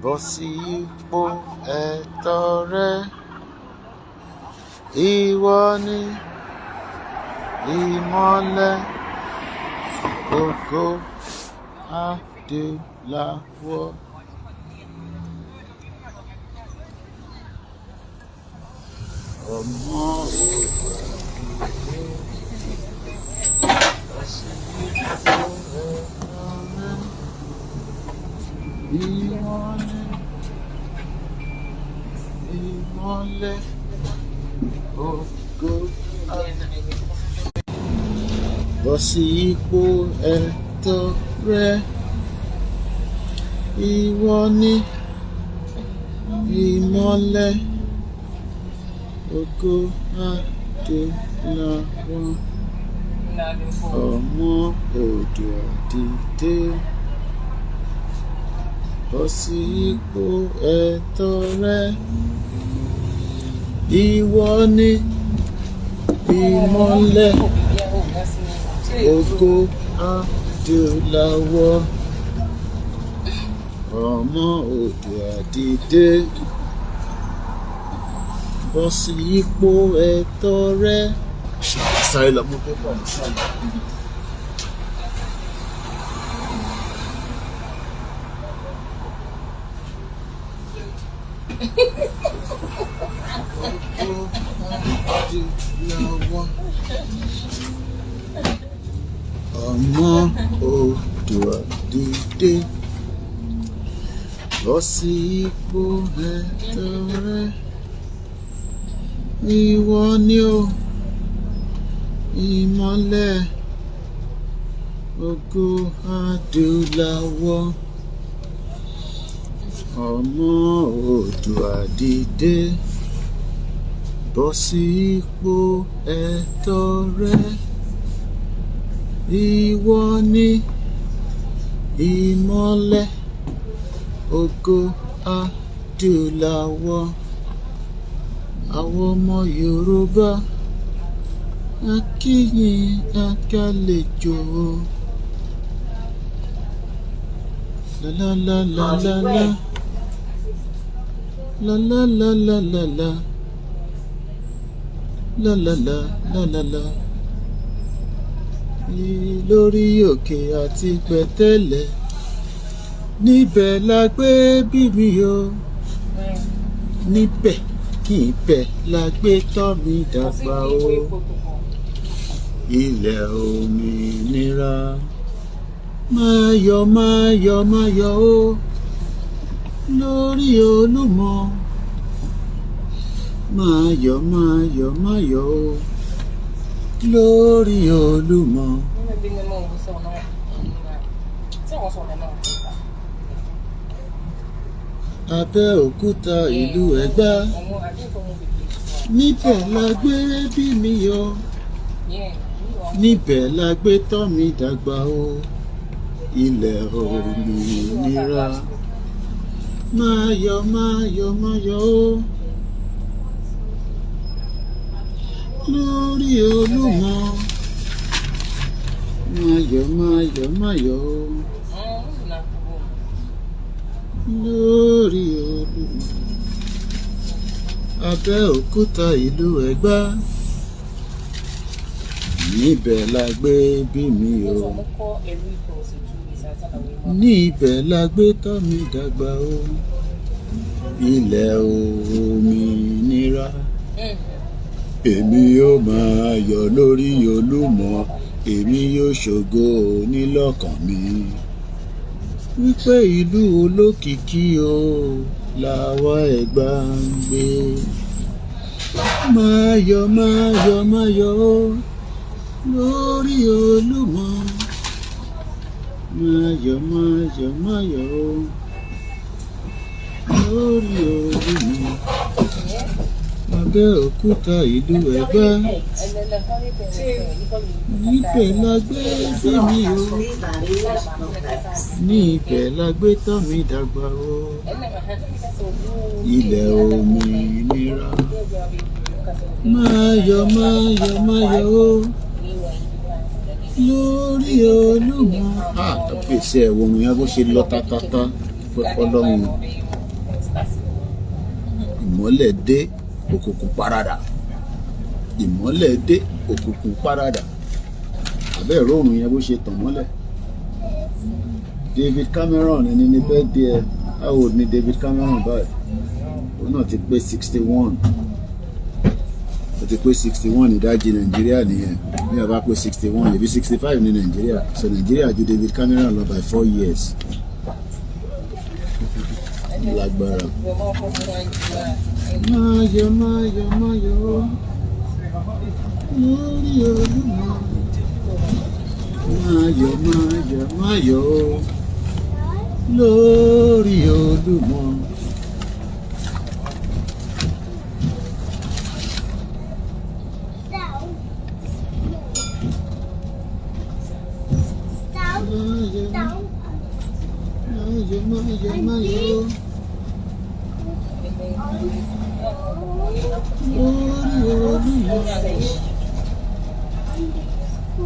Bọ́ sí ipò ẹ̀tọ́ rẹ. Ìwọ ni ìmọ́lẹ̀ ògo adúláwọ̀. Ọmọ Oòduà dìde, bọ́ sí ipò ẹ̀tọ́ rẹ. Ìwọ ni ìmọ́lẹ̀ ògo bọ́ sí ipò ẹ̀tọ́ rẹ. Ìwọ ni ìmọ́lẹ̀ ògo adúláwọ̀. Ọmọ Oòduà dìde, bọ́ sí ipò ẹ̀tọ́ rẹ. Ìwọ ni ìmọ́lẹ̀ ògo adúláwọ̀. Ọmọ Oòduà dìde, bọ́ sí ipò ẹ̀tọ́ rẹ. Sáré lọ mú pépà ní sálẹ̀. Ògo adúláwọ̀. Ọmọ Oòduà dìde, bọ́ sí ipò ẹ̀tọ́ rẹ. Ìwọ ni ó ìmọ́lẹ̀ ògo adúláwọ̀. Ọmọ Oòduà dìde, bọ́ sí ipò ẹ̀tọ́ rẹ. Ìwọ ni ìmọ́lẹ̀ ògo adúláwọ̀. Àwọn ọmọ Yorùbá, a kí yín a kálejò. La la la la la la. La la la la la la. La la la la la la. Lórí òkè àti pẹ̀tẹ́lẹ̀, níbẹ̀ la gbé bí mi o. Níbẹ̀ kí ibẹ̀ la gbé tọ́ mi dàgbà o. Ilẹ̀ òmìnira. Máa yọ̀, máa yọ̀, máa yọ̀ o. Lórí Olúmọ. Máa yọ̀, máa yọ̀, máa yọ̀ o. Lórí Olúmọ. Abẹ́òkúta ìlú Ẹ̀gbá. Níbẹ̀ la gbé bí mi o. Níbẹ̀ la gbé tọ́ mi dàgbà o. Ilẹ̀ òmìnira. Máa yọ̀, máa yọ̀, máa yọ̀ o. Lórí Olúmọ. Máa yọ̀, máa yọ̀, máa yọ̀ o. Lórí Olúmọ. Abẹ́òkúta ìlú Ẹ̀gbá. Níbẹ̀ la gbé bí mi o. Níbẹ̀ la gbé tọ́ mi dàgbà o. Ilẹ̀ òmìnira. Èmi yóò máa yọ̀ lórí Olúmọ. Èmi yóò ṣògo nílọ́kàn mi. Wípé ìlú olókìkí o làwa Ẹ̀gbá ń gbé. Máa yọ̀, máa yọ̀, máa yọ̀ o. Lórí Olúmọ. Máa yọ̀, máa yọ̀, máa yọ̀ o. Lórí Olúmọ. Abẹ́òkúta ìlú Ẹ̀gbá. Níbẹ̀ la gbé bí mi o. Níbẹ̀ la gbé tọ́ mi dàgbà o. Ilẹ̀ òmìnira. Máa yọ̀, máa yọ̀, máa yọ̀ o. Lórí Olúmọ. Ah, kábíyèsí ẹ̀ wo orin yẹn bó ṣe lọ tatata. Fọlọ́run. Ìmọ́lẹ̀ dé, òkùnkùn paradà. Ìmọ́lẹ̀ dé, òkùnkùn paradà. Àbẹ́ ìrọ̀rùn yẹn bó ṣe tàn mọ́lẹ̀. David Cameron ní birthday ẹ̀. How old ni David Cameron báyìí? Òun náà ti pé 61. Ó ti pé 61. Ìdajì Nàìjíríà nìyẹn. Ní ó bá pé 61, yẹ̀bí 65 ní Nàìjíríà. So Nàìjíríà ju David Cameron lọ by 4 years. Lágbára. Máyọ̀, máyọ̀, máyọ̀ lórí Olúmọ. Máyọ̀, máyọ̀, máyọ̀ lórí Olúmọ. Máyọ̀, máyọ̀, máyọ̀, máyọ̀ lórí Olúmọ.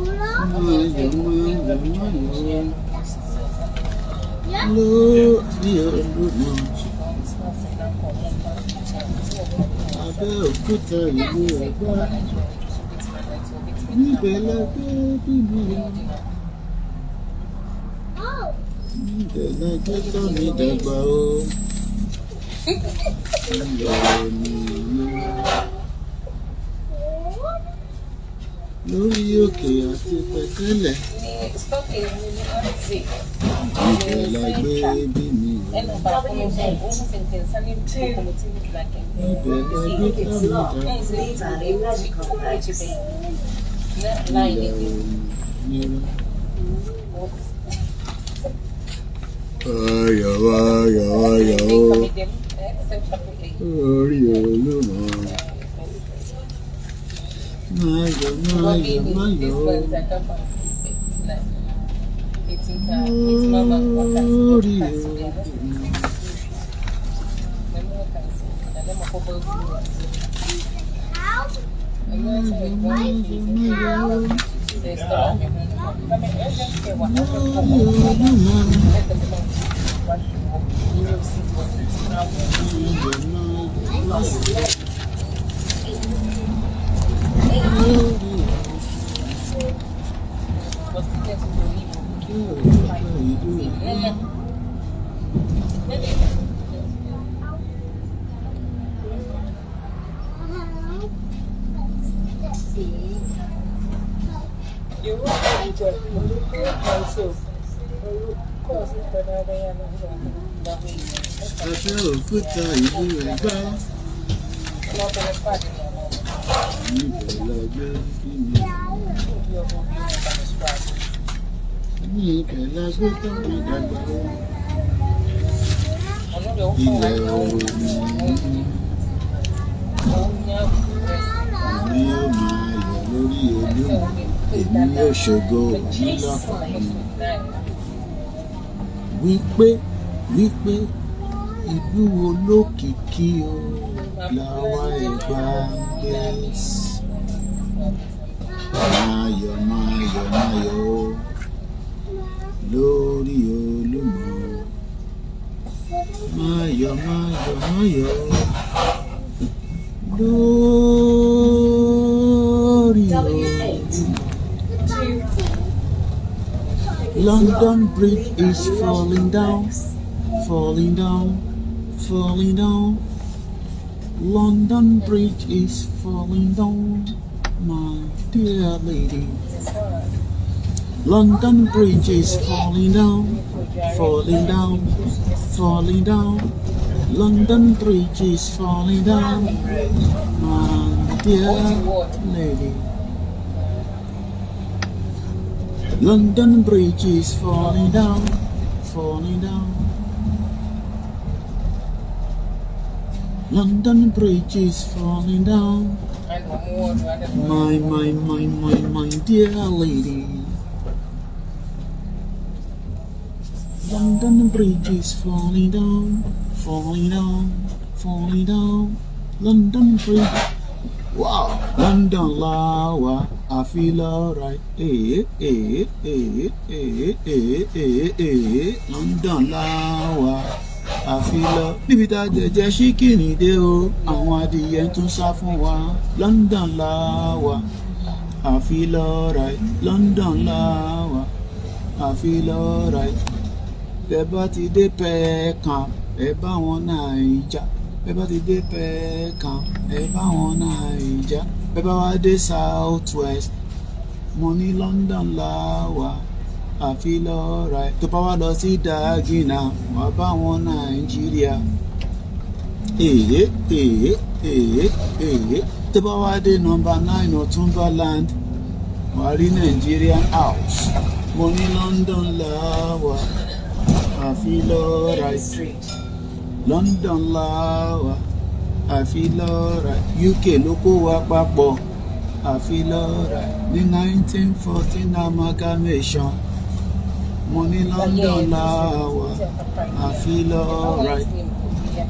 Máyọ̀, máyọ̀, máyọ̀ lórí Olúmọ. Abẹ́òkúta ìlú Ẹ̀gbá. Níbẹ̀ la gbé bí mi. Níbẹ̀ la gbé tọ́ mi dàgbà o. Ilẹ̀ òmìnira. Lórí òkè àti pẹ̀tẹ́lẹ̀. Ibẹ̀ la gbé bí mi o. Ibẹ̀ la gbé tọ́ mi dàgbà. Ilẹ̀ òmìnira. Ayọ̀, ayọ̀, ayọ̀ o. Orí Olúmọ. Máyọ̀, máyọ̀, máyọ̀ o. Lórí Olúmọ. Máyọ̀, máyọ̀, máyọ̀ o. Lórí Olúmọ. Máyọ̀, máyọ̀, máyọ̀. Lórí Abẹ́òkúta ìlú Ẹ̀gbá. Abẹ́òkúta ìlú Ẹ̀gbá. Níbẹ̀ la gbé bí mi. Níbẹ̀ la gbé tọ́ mi dàgbà o. Ilẹ̀ òmìnira. Èmi yóò máa yọ̀ lórí Olúmọ. Èmi yóò ṣògo mi lọ́kàn mi. Wípé wípé ìlú olókìkí o làwa Ẹ̀gbá ń gbé. Máyọ̀, máyọ̀, máyọ̀ o lórí Olúmọ. Máyọ̀, máyọ̀, máyọ̀ o lórí Olúmọ. London Bridge is falling down, falling down, falling down. London Bridge is falling down, my dear lady. London Bridge is falling down, falling down, falling down. London Bridge is falling down, my dear lady. London Bridge is falling down, falling down. London Bridge is falling down, my dear lady. London Bridge is falling down, falling down, falling down. London Bridge. Wow, London la wà, I feel alright. Eh, eh, eh, eh, eh, eh, eh. London la wà. Àfi lọ níbi tá a jẹjẹ chicken dé o, àwọn adìyẹ tún sá fún wa. London la wà, àfi lọ right. London la wà, àfi lọ right. Tẹ bá ti dé Peckham, ẹ bá wọn Naija. Ẹ bá ti dé Peckham, ẹ bá wọn Naija. Ẹ bá wá dé South West, mo ní London la wà, àfi lọ right. Tó bá wá lọ sí Dagenham, wàá bá wọn Nàìjíríà. Èyí èyí èyí èyí. Tó bá wá dé number 9 Ọ̀túnba Land, wàá rí Nigerian House. Mo ní London la wà, àfi lọ right. London la wà, àfi lọ right. UK ló kó wa papọ̀, àfi lọ right. Ní 1914 amalgamation, mo ní London la wà, àfi lọ right.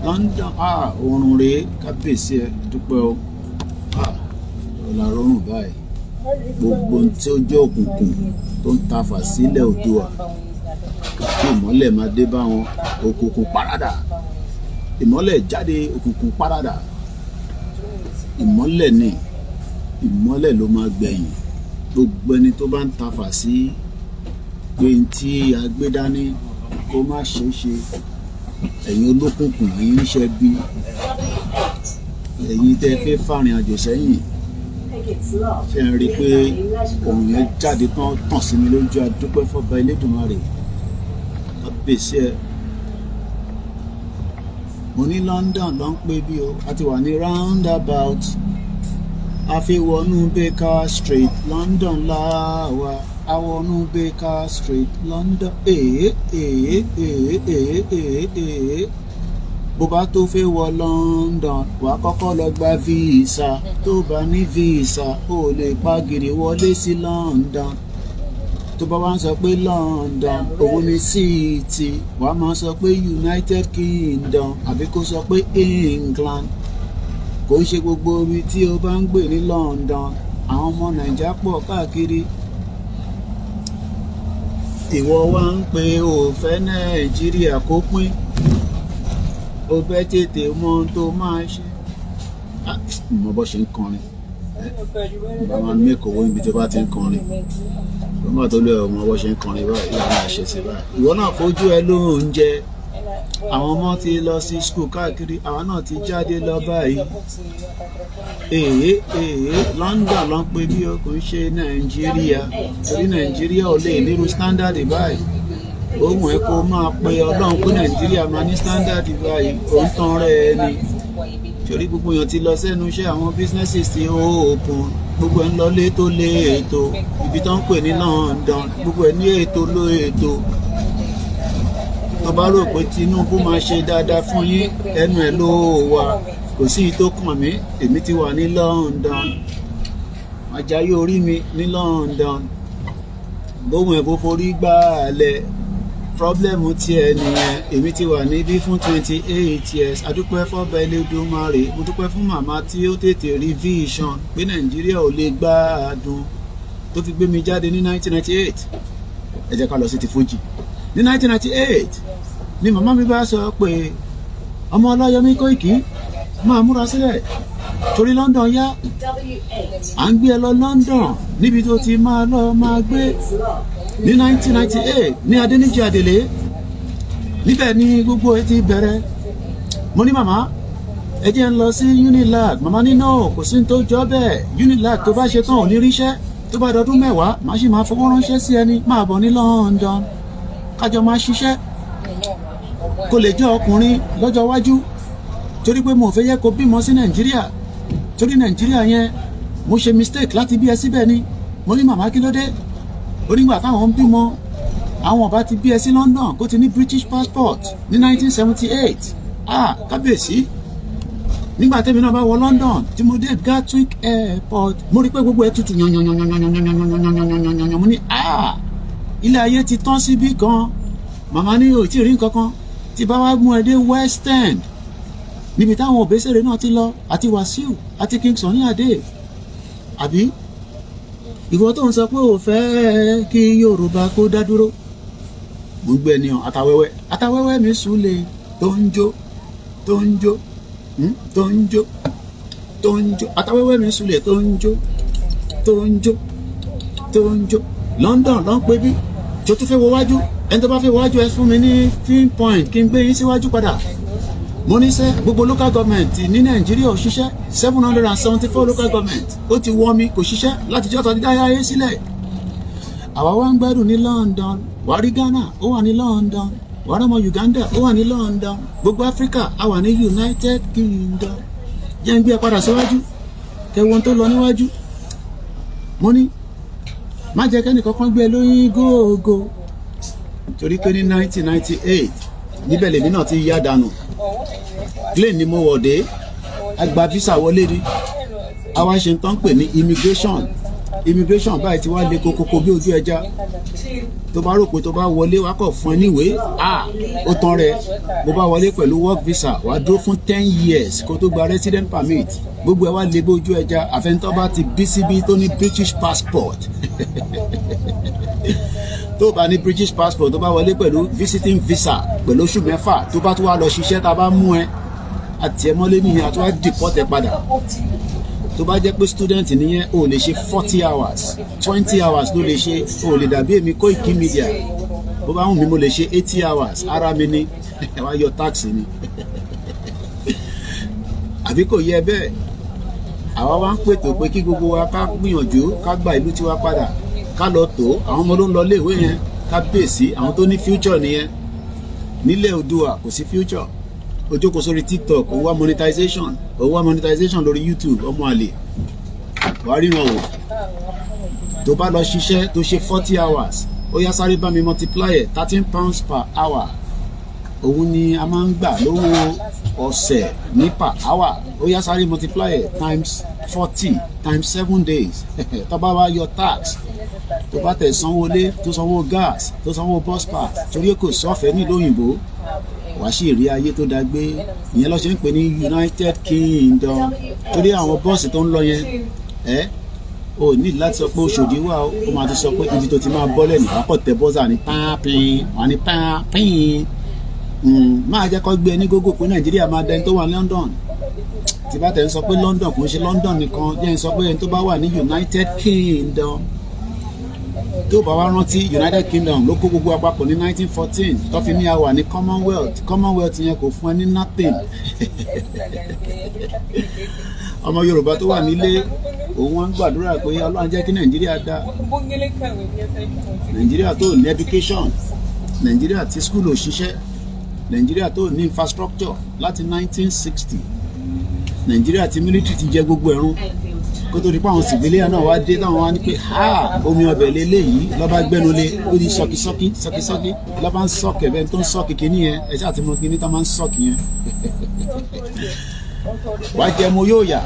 London. Ah, oòrùn rèé, kábíyèsí ẹ, dúpẹ́ o. Ah, ọ̀la rọrùn báyìí. Gbogbo ohun tí ó jẹ́ òkùnkùn tó ń tafà sílẹ̀ Oòduà, kí ìmọ́lẹ̀ máa dé bá wọn. Òkùnkùn paradà, ìmọ́lẹ̀ jáde. Òkùnkùn paradà, ìmọ́lẹ̀ ni. Ìmọ́lẹ̀ ló máa gbẹ̀yìn. Gbogbo ẹni tó bá ń tafà sí pé n tí a gbé dání kó má ṣeé ṣe, ẹ̀yin olókùnkùn, ẹ̀yin oníṣẹ́ bí, ẹ̀yin tẹ́ fẹ́ fàrìn àjò sẹ́yìn, ṣe ń rí i pé òun yẹn jáde tán, tàn sí mi lójú. Adúpẹ́ fọba Elédùmarè, kábíyèsí ẹ. Mo ní London ló ń pè bí o. A ti wà ní roundabout, a fi wọnú Baker Street. London láwa, a wọnú Baker Street, London. Èé èé èé èé èé èé. Bó bá tó fẹ́ wọ London, wàá kọ́kọ́ lọ gba visa. Tó bá ní visa, ó lè pa gìrì wọlé sí London. Tó bá wá ń sọ pé London òun ni city, wàá máa sọ pé United Kingdom àbí kó sọ pé England. Kò ń ṣe gbogbo ibi tí o bá ń gbé ní London. Àwọn ọmọ Nàìjà pọ̀ káàkiri. Ìwọ wá ń pe ò fẹ́ Nàìjíríà kó pín, o fẹ́ tètè mọ ohun tó máa ṣe. Mo bọ́ ṣe ń kọrin, bá máa mẹ́kọ̀ọ́ owó níbi tí ó bá ti ń kọrin. Nígbà tó lé ọmọ bọ́ ṣe ń kọrin báyìí, ìyá máa ṣe sí báyìí. Ìwọ náà fojú ẹ lóúnjẹ. Àwọn ọmọ ti lọ sí school káàkiri, àwọn náà ti jáde lọ báyìí. Èyí èyí. London ló ń pe bí o, kò ń ṣe Nàìjíríà, torí Nàìjíríà ò lè nírú standard báyìí. Ohun ẹ kó máa pe Ọlọ́run pé Nàìjíríà máa ní standard báyìí, ò ń tan rẹ̀ ni. Torí gbogbo èèyàn ti lọ sẹ́nu iṣẹ́, àwọn businesses ti open, gbogbo ẹ̀ ń lọ létò léètò. Ibi tó ń pè ní London, gbogbo ẹ̀ ní ètò ló ètò. Tó bá rò pé Tinubu máa ṣe dáadáa fún yín, ẹnu ẹ̀ ló wà. Kò sí tó kàn mí. Èmi ti wà ní London, ajáyé orí mi ní London. Bóun ẹ̀ bó forí gbáàlẹ̀, problem tiẹ̀ nìyẹn. Èmi ti wà níbí fún 28 years. Adúpẹ́ fọ́ba Elédùmarè. Mo dúpẹ́ fún màmá tí ó tètè rí vision pé Nàìjíríà ò lè gbádùn, tó fi gbé mi jáde ní 1998. Ẹ jẹ́ ká lọ sí ti Fuji. Ní 1998 ni màmá mi bá sọ pé, "Ọmọ Ọláyọmí Kóìkì, máa múra sílẹ̀ torí London yá, à ń gbé ẹ lọ London níbi tó ti máa lọ máa gbé." Ní 1998 ní Adéníjì Adèlé, níbẹ̀ ni gbogbo ẹ ti bẹ̀rẹ̀. Mo ní, "Màmá, ẹ jẹ́ ń lọ sí Unilag." Màmá ní, "No, kò sí ní tó jọ bẹ́ẹ̀. Unilag tó bá ṣe tán, ò ní ríṣẹ́. Tó bá dọdún 10, màá sì máa fowó ránṣẹ́ sí ẹni. Máa bọ̀ ní London, kájọ máa ṣiṣẹ́, kó lè jẹ́ ọkùnrin lọ́jọ́ iwájú, torí pé mo fẹ́ yẹ kó bímọ sí Nàìjíríà, torí Nàìjíríà yẹn, mo ṣe mistake láti bí ẹ síbẹ̀ ni." Mo ní, "Màmá, kí ló dé?" Onígbà táwọn ń bímọ, àwọn ọba ti bí ẹ sí London, kó ti ní British passport ní 1978. Ah, kábíyèsí. Nígbà tẹ́mi náà bá wọ London, tí mo dé Gatwick Airport, mo rí pé gbogbo ẹ̀ tutù yanyanyanyanyanyanyanyanyanyanyanyan. Mo ní, "Ah, ilé ayé ti tán síbí kan." Màmá ní, "Ò tí ì rí nǹkan kan. Tí bá wá mú ẹ dé West End, níbi táwọn Òbésèré náà ti lọ, àti Wàsíù àti King Sunny Adé, àbí ìwọ tó ń sọ pé ò fẹ́ kí Yorùbá kó dá dúró." Mo ń gbé ẹni hàn àtàwẹ́wẹ́ àtàwẹ́wẹ́ mi sùn lè Tó ń jó, tó ń jó, tó ń jó, tó ń jó. Atawẹ́wẹ́ mi sulẹ̀, tó ń jó, tó ń jó, tó ń jó. London ló ń pè bí tó tún fẹ́ wo wájú. Ẹni tó bá fẹ́ wájú, ẹ fún mi ní pin point kí n gbé yín síwájú padà. Mo ní sẹ́ gbogbo local government ní Nàìjíríà ò ṣiṣẹ́. 774 local government, ó ti wọ́ mi, kò ṣiṣẹ́ láti jọ́ tọ́jú dáyà ayé sílẹ̀. Àwa wá ń gbádùn ní London. Wàá rí Ghana, ó wà ní London. Wàá rí ọmọ Uganda, ó wà ní London. Gbogbo Africa, a wà ní United Kingdom. Jẹ́ ń gbé ẹ padà síwájú kẹwọn tó lọ níwájú. Mo ní má jẹ́ kẹ́nì kankan gbé ẹ lóyún góògó, torí pé ní 1998 níbẹ̀ lèmi náà ti yá dànù. Plane ni mo wọ̀ dé, a gba visa wọlé ni. Àwa ṣe ń tán pè ní immigration. Immigration báyìí ti wá lé kókókó bí ojú ẹja. Tó bá rò pé tó bá wọlé, wá kọ̀ fún ẹ níwèé, ah, ó tán rẹ. Bó bá wọlé pẹ̀lú work visa, wàá dúró fún 10 years kó tó gba resident permit. Gbogbo ẹ wá lé bí ojú ẹja. Àfẹnitọ́ bá ti bí síbí, tó ní British passport. Tó bá ní British passport, tó bá wọlé pẹ̀lú visiting visa pẹ̀lú oṣù 6, tó bá tó wá lọ ṣiṣẹ́, tá a bá mú ẹ àti ẹ mọ́lé nìyẹn, àti wá deport ẹ padà. Tó bá jẹ́ pé student nìyẹn, o lè ṣe 40 hours, 20 hours ló lè ṣe. O lè dàbí èmi, Koiki Media. Bó bá wù mí, mo lè ṣe 80 hours. Ara mi ni ẹ wá yọ tax ni, àbí kò yẹ bẹ́ẹ̀? Àwa wá ń pètò pé kí gbogbo wa ká gbìyànjú ká gba ìlú tiwa padà, ká lọ tó àwọn ọmọ ló ń lọ léèwé yẹn, ká bèsì àwọn tó ní future nìyẹn. Nílẹ̀ Oòduà, kò sí future. O jókòó sórí TikTok, ó wá monetization, ó wá monetization lórí YouTube. Ọmọ àlè, wàá ríran wò. Tó bá lọ ṣiṣẹ́, tó ṣe 40 hours, ó yá, sáré bá mi multiply ẹ̀. £13 per hour, òun ni a máa ń gbà lówó ọ̀sẹ̀ ní per hour. Ó yá, sáré multiply ẹ̀ times 40 times 7 days. Tó bá wá yọ tax, tó bá tẹ̀ sanwó lé, tó sanwó gas, tó sanwó bus pass, torí kò sọ́fẹ̀ẹ́ nílùú òyìnbó, wàá sì rí ayé tó dáa gbé. Ìyẹn ló ṣe ń pè ní United Kingdom, torí àwọn bọ́ọ̀sì tó ń lọ yẹn, ẹ o ní láti sọ pé Òṣòdì wà. Ó máa ti sọ pé ibi tó ti máa bọ́lẹ̀ ní wàá kọ̀ tẹ buzzer ní pápín, wà ní pápín. Máa jẹ́ kó gbé ẹ ní gógó pé Nàìjíríà máa dẹni tó wà ní London. Tí bá tẹ̀ ń sọ pé London, kò ń ṣe London nìkan. Jẹ́ ń sọ pé ẹni tó bá wà ní United Kingdom. Tó bá wá rántí, United Kingdom ló kó gbogbo àpapọ̀ ní 1914, tó fi ní a wà ní Commonwealth. Commonwealth yẹn kò fún ẹ ní nothing. Ọmọ Yorùbá tó wà nílé, òun wọn ń gbàdúrà pé Ọlọ́run jẹ́ kí Nàìjíríà dá. Nàìjíríà tó ní education, Nàìjíríà tí school ò ṣiṣẹ́, Nàìjíríà tó ní infrastructure láti 1960, Nàìjíríà tí military ti jẹ gbogbo ẹ̀rún kó tó di pé àwọn civilian náà wá dé, táwọn wá ní pé ha, omi ọbẹ̀ lélẹ́yìí, lọ́ba gbẹ́nulé, ó di sọkísọkí sọkísọkí, lọ́ba ń sọ̀kẹ̀ bẹ́ẹ̀ tó ń sọ̀kì kínní yẹn. Ẹ ṣáà ti mọ kínní tó máa ń sọ̀kì yẹn. Wàá jẹ mo yóò yà.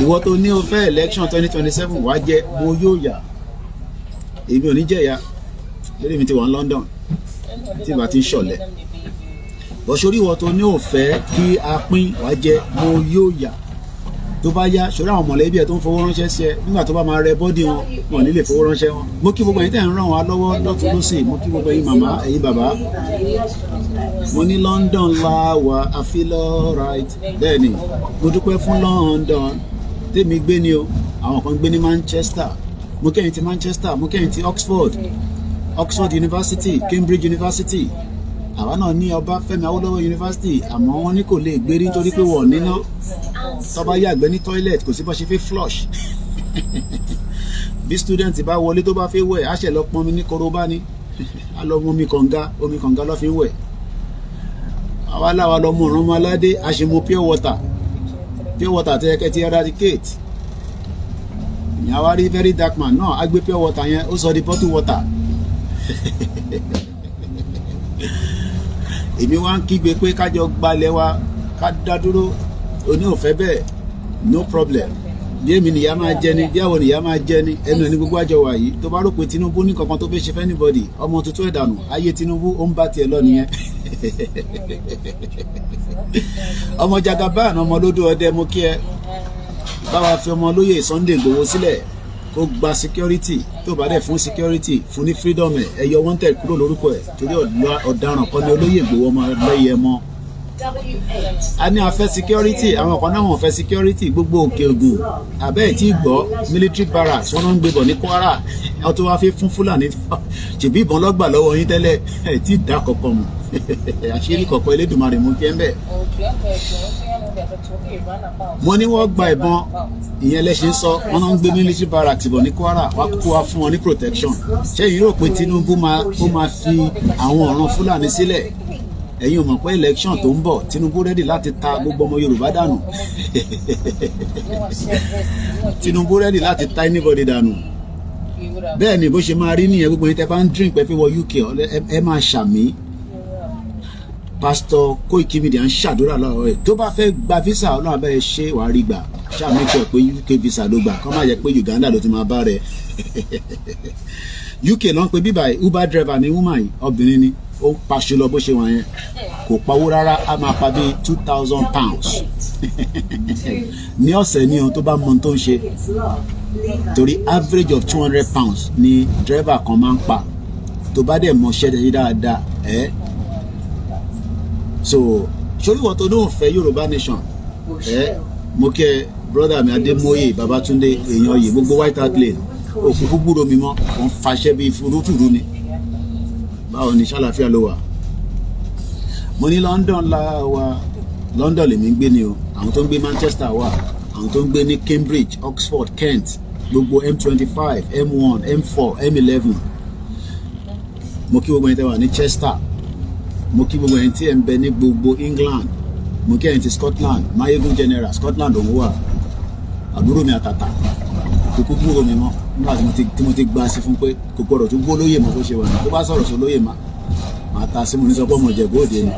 Ìwọ tó ní o fẹ́ election 2027, wàá jẹ mo yóò yà. Èmi ò ní jẹ̀yà lórí mi ti wà ní London tí ìbá ti ń ṣọ̀lẹ̀ bọ̀. Sórí ìwọ tó ní ò fẹ́ kí a pín, wàá jẹ mo yóò yà. Tó bá yá, sórí àwọn mọ̀lẹ́bí ẹ̀ tó ń fowó ránṣẹ́ sí ẹ, nígbà tó bá máa rẹ body wọn, wọn ò ní lè fowó ránṣẹ́ wọn. Mo kí gbogbo ẹ̀yin tẹ́ ń ràn wá lọ́wọ́ lọ́tún lọ́sì. Mo kí gbogbo ẹ̀yin màmá, ẹ̀yin bàbá. Mo ní London la wà, I feel alright. Bẹ́ẹ̀ ni, mo dúpẹ́ fún London tèmi gbé ni o. Àwọn kan gbé ní Manchester. Mo kẹ́yìn ti Manchester, mo kẹ́yìn ti Oxford, Oxford University, Cambridge University. Àwa náà ní Ọbáfẹ́mi Awólọ́wọ̀ University, àmọ́ wọ́n ní kò lè gbérí nítorí pé wọ́n níná. Tó bá yàgbẹ́ ní toilet, kò sí bó ṣe fẹ́ flush. Bí student bá wọlé, tó bá fẹ́ wẹ̀, á ṣe lọ pọnmi ní korobá ni, á lọ mú omi kànga. Omi kànga ló fi ń wẹ̀. Àwa láwa lọ mú ọ̀ràn ọmọ aládé, a ṣe mu pure water. Pure water tẹ́ kẹ́ ti eradicate ìyẹn. Àwa rí very dark man náà, á gbé pure water yẹn, ó sọ di bottle water. Èmi wá ń kígbe pé kájọ gbalẹ̀ wa, ká dá dúró. Oní ò fẹ́ bẹ́ẹ̀, no problem. Bí èmi nìyá máa jẹ ni, bí àwọn nìyá máa jẹ ni, ẹnu ẹni gbogbo àjọ wà yìí. Tó bá rò pé Tinubu ní kankan tó fẹ́ ṣe fẹ́ anybody, ọmọ tuntun ẹ̀dànù ayé Tinubu, ó ń bá tiẹ̀ lọ nìyẹn. Ọmọ Jagaban, ọmọ lódò ọdẹ, mo kí ẹ. Báwa fi ọmọ olóyè Sunday Igboho sílẹ̀ kó gba security. Tó bá dẹ̀ fún security, fún ní freedom ẹ̀. Ẹ yọ wanted kúrò lórúkọ ẹ̀, torí ọ̀daràn kan ní olóyè Igboho, ọmọ ẹlẹ́yẹ mọ́. A ní a fẹ́ security, àwọn kan náà wọ́n fẹ́ security. Gbogbo Òkè Ògùn àbẹ́ ẹ̀ tí gbọ́, military barracks wọ́n náà ń gbé bọ̀ ní Kwara. Wọ́n tún wá fi fún Fúlàní, ṣèbí ìbọn lọ́gbà lọ́wọ́ yín tẹ́lẹ̀. Ẹ̀ tí dá kankan mọ̀, àṣírí kọ̀ọ̀kan Elédùmarè mú kí ẹ ń bẹ̀. Mo ní wọ́n gba ìbọn ìyẹn lẹ́sìn sọ, wọ́n náà ń gbé military barracks bọ̀ ní Kwara, wá kúkú wá fún wọn ní protection. Ṣé yìí rò pé Tinubu máa ó máa fi àwọn ọ̀ràn Fúlàní sílẹ̀? Ẹ̀yin ò mọ̀ pé election tó ń bọ̀, Tinubu ready láti ta gbogbo ọmọ Yorùbá dànù. Tinubu ready láti ta anybody dànù. Bẹ́ẹ̀ ni bó ṣe máa rí nìyẹn. Gbogbo yín tẹ́ bá ń drink pé fi wọ UK, ẹ máa ṣàmì. Pastor Koiki Media ń ṣàdúrà lọ́wọ́ ẹ̀ tó bá fẹ́ gba visa. Ọlọ́run abẹ́rẹ́ ṣé wàá rí gbà. Ṣáà make sure pé UK visa ló gbà, kọ́ má jẹ́ pé Uganda ló ti máa bá rẹ̀. UK ló ń pe bíbá. Uber driver ni woman yìí, obìnrin ni. Ó ń paṣọ lọ bó ṣe wà yẹn, kò pawó rárá. A máa pa bíi £2,000 ní ọ̀sẹ̀ ní ohun tó bá mọ ohun tó ń ṣe, torí average of £200 ni driver kan máa ń pa, tó bá dẹ̀ mọṣẹ́ dáadáa ẹ̀. So sórí wọn tó lóun fẹ́ Yorùbá nation ẹ, mo kí ẹ, brother mi Adémóyè Babátúndé, èèyàn yìí, gbogbo White Hart Lane, òkú gbúrò mi mọ́, òun faṣẹ́ bíi furúfurú ni. Báwo ni, ṣàlàáfíà ló wà? Mo ní London la wà. London lèmi ń gbé ni o. Àwọn tó ń gbé Manchester wà, àwọn tó ń gbé ní Cambridge, Oxford, Kent, gbogbo M25, M1, M4, M11. Mo kí gbogbo ẹ̀yin tẹ́ wà ní Chester. Mo kí gbogbo ẹ̀yin tí ẹ̀ ń bẹ ní gbogbo England. Mo kí ẹ̀yin ti Scotland, Mayegun General, Scotland òun wà. Àbúrò mi àtàtà, kò kú gbúrò mi mọ́ nígbà tí mo ti gba sí fún pé kò gbọdọ̀ tún gbó lóyè mọ́. Bó ṣe wà ní, tó bá sọ̀rọ̀ sọ lóyè má máa ta sí mo ní sọ pé ọmọ Ìjẹ̀bú Òde ni.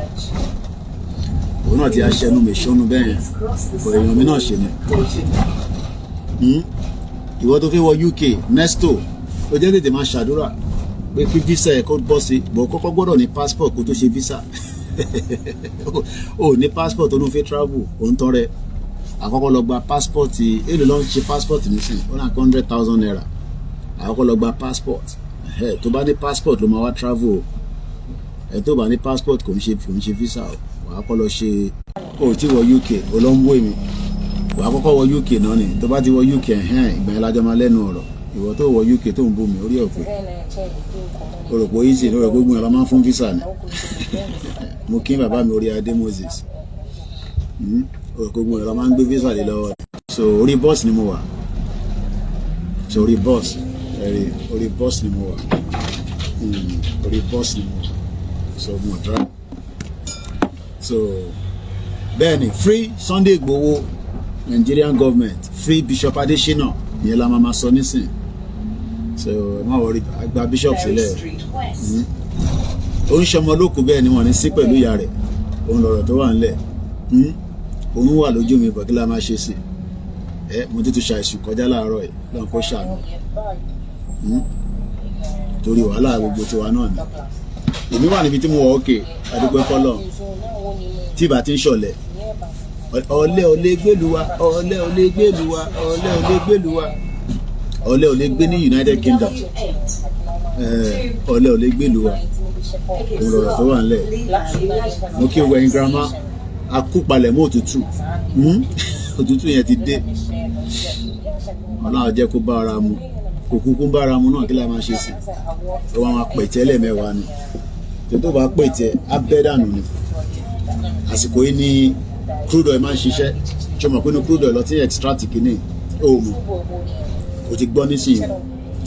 Òun náà ti aṣẹnu mi ṣónú bẹ́ẹ̀ yẹn kò èèyàn mi náà ṣe ni. Ìwọ tó fi wọ UK, Nesto, ó jẹ́ tètè máa ṣàdúrà pé kí visa ẹ̀ kó bọ́ sí bọ̀. Kọ́kọ́ gbọ́dọ̀ ní passport kó tó ṣe visa. O ní passport tó ní fẹ́ travel, ò ń tọrẹ. Àkọ́kọ́ lọ gba passport. Èlò ló ń ṣe passport nísìn? Ó náà ₦100,000. Àkọ́kọ́ lọ gba passport. Tó bá ní passport ló máa wá travel o. Ẹ tó bá ní passport, kò ń ṣe visa o. Wàá kọ́ lọ ṣe o tí wọ UK, o lọ ń wó èmi. Wàá kọ́kọ́ wọ UK náà ni. Tó bá ti wọ UK, ẹ̀hẹ́n, ìgbà yẹn lájọ́ máa lẹ́nu ọ̀rọ̀. Ìwọ tó wọ UK tó ń bú mi, orí ẹ̀ pé o rò pé easy ní o rò pé gbogbo ẹ̀ la máa ń fún visa ni. Mo kí bàbá mi orí adé Moses. O rò pé gbogbo ẹ̀ la máa ń gbé visa lé lọ́wọ́. So orí bọ́ọ̀sì ni mo wà. So orí bọ́ọ̀sì, ẹ̀rí, orí bọ́ọ̀sì ni mo wà. Orí bọ́ọ̀sì ni mo wà, so mo drive. So bẹ́ẹ̀ ni, free Sunday Igboho, Nigerian government, free Bishop Adesina, ìyẹn la máa ma sọ nísìn. So ẹ má worry, gba bishop sílẹ̀. Ó ń ṣọmọ lókù, bẹ́ẹ̀ ni wọ́n ní sí pẹ̀lú ìyá rẹ̀. Òun lọ̀rọ̀ tó wà ńlẹ̀. Òun wà lójú mi bọ̀, kí la máa ṣe sí ẹ? Mo ti tún ṣàìsùn kọjá láàárọ̀ yìí lọ́n kó ṣàánú. Torí wàhálà gbogbo tiwa náà ni. Èmi wà níbi tí mo wọ̀. Òkè àdúgbò fọlọ́ tí ìbá ti ń ṣọ̀lẹ̀. Ọ̀lẹ ọ̀lẹ gbélu wa, ọ̀lẹ ọ̀lẹ gbélu wa, ọ̀lẹ ọ̀lẹ gbélu wa, ọ̀lẹ ọ̀lẹ gbé ní United Kingdom, ọ̀lẹ ọ̀lẹ gbélu wa. Òun lọ̀rọ̀ tó wà nílẹ̀. Mo kí wẹ̀yìn girama, akúpalẹ̀ mọ́ òtútù. Òtútù yẹn ti dé. Ọlọ́run jẹ́ kó bá ara mu. Kò kúkú bá ara mu náà, kí la máa ṣe sí i? Ó wá máa pẹ̀tẹ́ lẹ́ẹ̀mẹ́wàá ni. Tó bá pẹ̀tẹ́, á bẹ́ dànù ni. Àsìkò yìí ni crude oil máa ń ṣiṣẹ́. Ṣé o mọ̀ pé inú crude oil lọ tí extract kìíní? Ó mọ̀, o ti gbọ́ nísìnyí.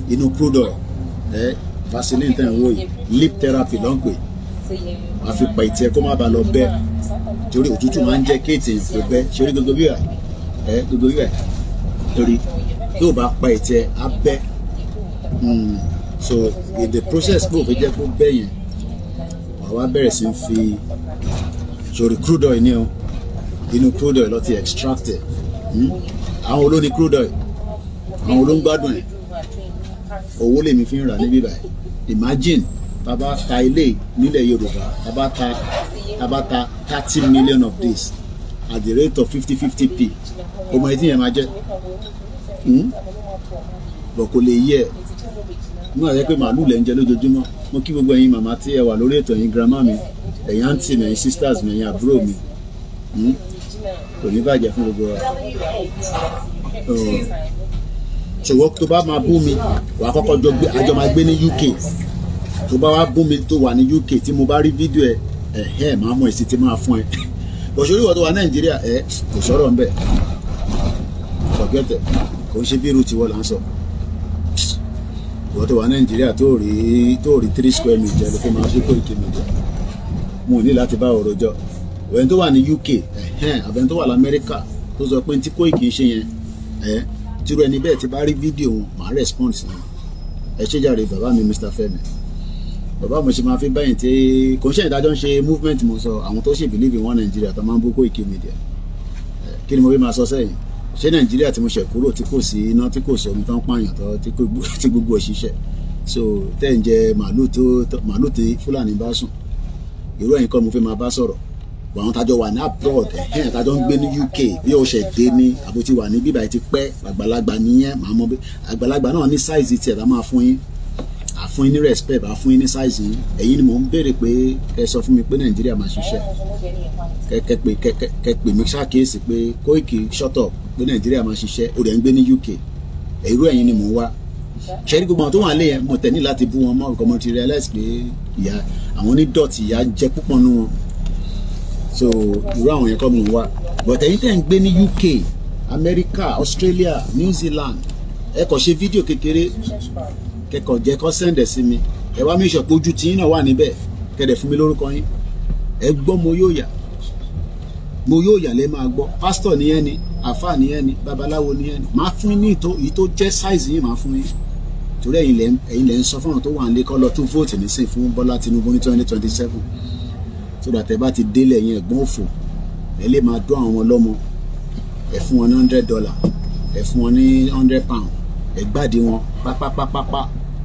Inú crude oil ẹ, Vaseline tẹ̀ ń wò yìí, lip therapy ló ń pè. Wàá fi pẹ̀tẹ́ kó má bàa lọ bẹ́, torí òtútù máa ń jẹ́ kéètì èèyàn kó bẹ́. Ṣe rí gbogbo bí wà ẹ, gbogbo bí wà, torí tó o bá pa ẹ̀tẹ́, á bẹ́. So in the process pé òfin jẹ́ kó bẹ́ yẹn, wàá wá bẹ̀rẹ̀ sí fi sórí crude oil ní o. Inú crude oil lọ ti extract ẹ̀. Àwọn olóní crude oil, àwọn olóńgbádùn ẹ̀. Owó lèmi fi ń rà níbí báyìí. Imagine tá bá ta ilé nílẹ̀ Yorùbá, tá bá ta 30 million of this at the rate of 50 50p, ọmọ etí yẹn máa jẹ́ bọ̀ kò lè yẹ ẹ̀ nígbà tó yẹ pé màálù lẹ́ ń jẹ lójoojúmọ́. Mo kí gbogbo ẹ̀yin màmá tí ẹ wà lórí ètò, ẹ̀yin grandma mi. Ẹ̀yin aunty mi, ẹ̀yin sisters mi, ẹ̀yin àbúrò mi, Kò ní bàjẹ́ fún gbogbo wa. Ṣùgbọ́n tó bá máa bú mi, wàá kọ́kọ́ jọ gbé, àjọ máa gbé ní UK. Tó bá wá bú mi tó wà ní UK, tí mo bá rí fídíò ẹ, ẹ̀hẹ́, máa mọ èsì tí máa fún ẹ. Bọ̀ṣọ́rí ìwọ tó wà Nàìjíríà, ẹ kò sọ̀rọ̀ ńbẹ̀, forget it. Kò ń ṣe bí irú tiwọ́ là ń sọ. Ìwọ tó wà Nàìjíríà tó rí 3 square meal jẹ ló fi máa bú Koiki Media, mo ní láti bá ọ̀rọ̀ jọ. Ẹni tó wà ní UK, ẹ̀hẹ́n, àbẹ̀ni tó wà lamẹ́ríkà tó sọ pé tí Koiki ń ṣe yẹn, ẹ̀ tírú ẹni bẹ́ẹ̀, ti bá rí fídíò wọn, màá respond sí wọn. Ẹ ṣé jàre, bàbá mi Mr. Fẹ́mi. Bàbá mo ṣe máa fi báyìí tí kò ń ṣe ìdájọ́ ń ṣe movement. Mo sọ àwọn tó ṣe believe in one Nàìjíríà tó máa ń bú Koiki Media, kí ni mo fi máa sọ sẹ́yìn? Ṣé Nàìjíríà tí mo ṣẹ̀ kúrò, tí kò sí iná, tí kò sómi, tó ń pààyàn, tó tí gbogbo òṣìṣẹ́, so tẹ́ ń jẹ màálù tó màálù tí Fúlàní bá sùn, irú ẹ̀yin kọ́ mo fi máa bá sọ̀rọ̀. Àwọn tájọ wà ní abroad, ẹ̀hẹ́n, tájọ ń gbé ní UK, bí o ṣẹ̀ dé ní àbó ti wà ní bíbá yìí ti pẹ́, àgbàlagbà nìyẹn. Màá mọ bí àgbàlagbà náà ní size tiẹ̀ bá máa fún yín, àfún yín ní respect, bá fún yín ní size yín. Ẹ̀yin ni mò ń béèrè pé kẹ́ sọ fún mi pé Nàìjíríà máa ṣiṣẹ́. Kẹ́ pé kẹ́ pè mí ṣàkíyèsí pé Koiki, shut up, pé Nàìjíríà máa ṣiṣẹ́, o dẹ̀ ń gbé ní UK. Irú ẹ̀yin ni mò ń wá. Ṣẹ́rí gbogbo àwọn tó wà lé yẹn, mo tẹ̀ ní láti bú wọn mọ́ ọkọ̀. Mo ti realize pé ìyá àwọn onídọ̀tí, ìyá jẹ́ púpọ̀ nú wọn. So irú àwọn yẹn kọ́ mo ń wá. But ẹ̀yin tẹ̀ ń gbé ní UK, America, Australia, New Zealand, ẹ kàn ṣe fídíò kékeré, kẹ́kọ̀ọ́ jẹ́ kó send ẹ̀ sí mi. Ẹ wá make sure pé ojú tiyín náà wà níbẹ̀, kẹ́dẹ̀ fún mi lórúkọ yín. Ẹ gbọ́, mo yóò yà, mo yóò yà lẹ́ máa gbọ́. Pásítọ̀ nìyẹn ni, àfáà nìyẹn ni, babaláwo nìyẹn ni, máa fún yín ní èyí tó jẹ́ size yín, máa fún yín, torí ẹ̀yin lẹ́ ń sọ fún àwọn tó wà nílé kọ́ lọ tún vote nísìn fún Bọ́lá Tinubu ní 2027, so that ẹ bá ti délẹ̀ yẹn, ẹ̀gbọ́n òfò, ẹ lè máa dún àwọn ọlọ́mọ. Ẹ fún wọn ní $100, ẹ fún wọn ní £100, ẹ gbádìí wọn pápápápápá.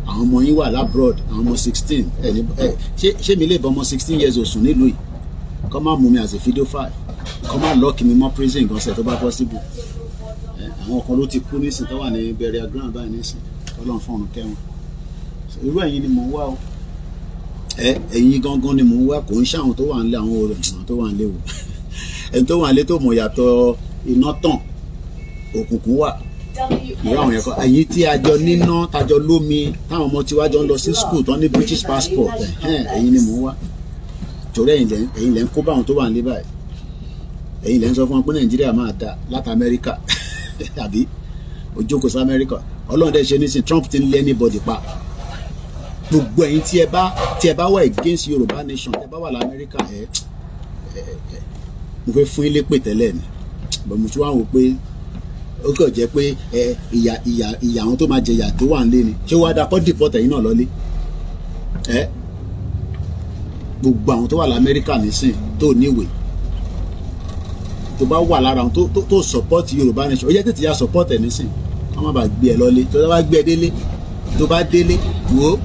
Àwọn ọmọ yín wà l'abroad, àwọn ọmọ 16. Ẹ ní ẹ ṣé mi lè bọ ọmọ 16 years old sùn nílùú yìí, kọ́ má mú mi as a pedophile, kọ́ má lock mi mọ́ prison gan sẹ̀ tó bá possible? Àwọn kan ló ti kú nísìn tó wà ní burial ground báyìí nísìn, Ọlọ́run fún ọ̀run kẹ́wọn. Irú ẹ̀yin ni mò ń wá o. Ẹ ẹ̀yin gangan ni mò ń wá. Kò ń ṣàwọn tó wà ń lé, àwọn ọ̀rọ̀ àwọn tó wà ń lé o. Ẹni tó wà ń lé tó mọ̀ yàtọ̀ iná tàn, òkùnkùn wà, irú àwọn yẹn kọ́. Ẹ̀yin tí a jọ níná, tajọ lómi, táwọn ọmọ tiwa jọ ń lọ sí school, tán ní British passport, ẹ̀yin ni mò ń wá, torí ẹ̀yin lẹ́ ń kó báwọn tó wà nílé báyìí. Ẹ̀yin lẹ́ ń sọ fún wọn pé Nàìjíríà máa da láti Amẹ́ríkà, àbí ojókòó sí Amẹ́ríkà. Ọlọ́run dẹ̀ ṣe nísìn, Trump ti ń lé anybody pa. Gbogbo ẹ̀yin tí ẹ bá wà against Yorùbá nation, tí ẹ bá wà lamẹ́ríkà, ẹ ẹ mo fẹ́ fún yín lépè tẹ́lẹ̀ ni, but mo tún wá wò pé ó kàn jẹ́ pé ẹ ìyà ìyà ìyà àwọn tó máa jẹ ìyà tó wà nílé ni. Ṣé wàá dakọ́ deport ẹ̀yin náà lọ́lé? Ẹ gbogbo àwọn tó wà lamẹ́ríkà nísìn, tó níwèé, tó bá wà lára àwọn tó support Yorùbá nation, ó yẹ tètè ya support ẹ̀ nísìn, wọ́n má bàa gbé ẹ lọ́lé. Tó bá gbé ẹ délé, tó bá délé, wò ó,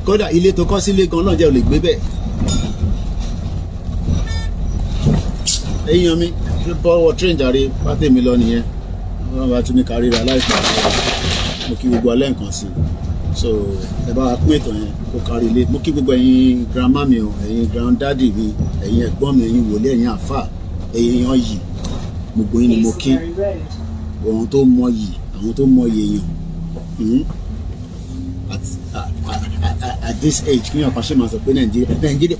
kódà ilé tó kọ́ sílé gan lọ́njẹ́ ò lè gbé bẹ́ẹ̀. Ẹ̀yin yan mi bọ́wọ́ train jàre, pátẹ́ mi lọ nìyẹn. Wọ́n bá tún ní káríra láìpẹ́. Mo kí gbogbo alẹ́ nǹkan sí i. So ẹ bá wa pín ètò yẹn kó kárí ilé. Mo kí gbogbo ẹ̀yin grandma mi o, ẹ̀yin granddaddy mi, ẹ̀yin ẹ̀gbọ́n mi, ẹ̀yin wòlíì, ẹ̀yin àfà, ẹ̀yin èèyàn yìí, gbogbo yín ni mo kí. Àwọn tó mọ yìí, àwọn tó mọ yìí èèyàn at this age, kí ọ̀kan ṣe máa sọ pé Nàìjíríà, Nàìjíríà.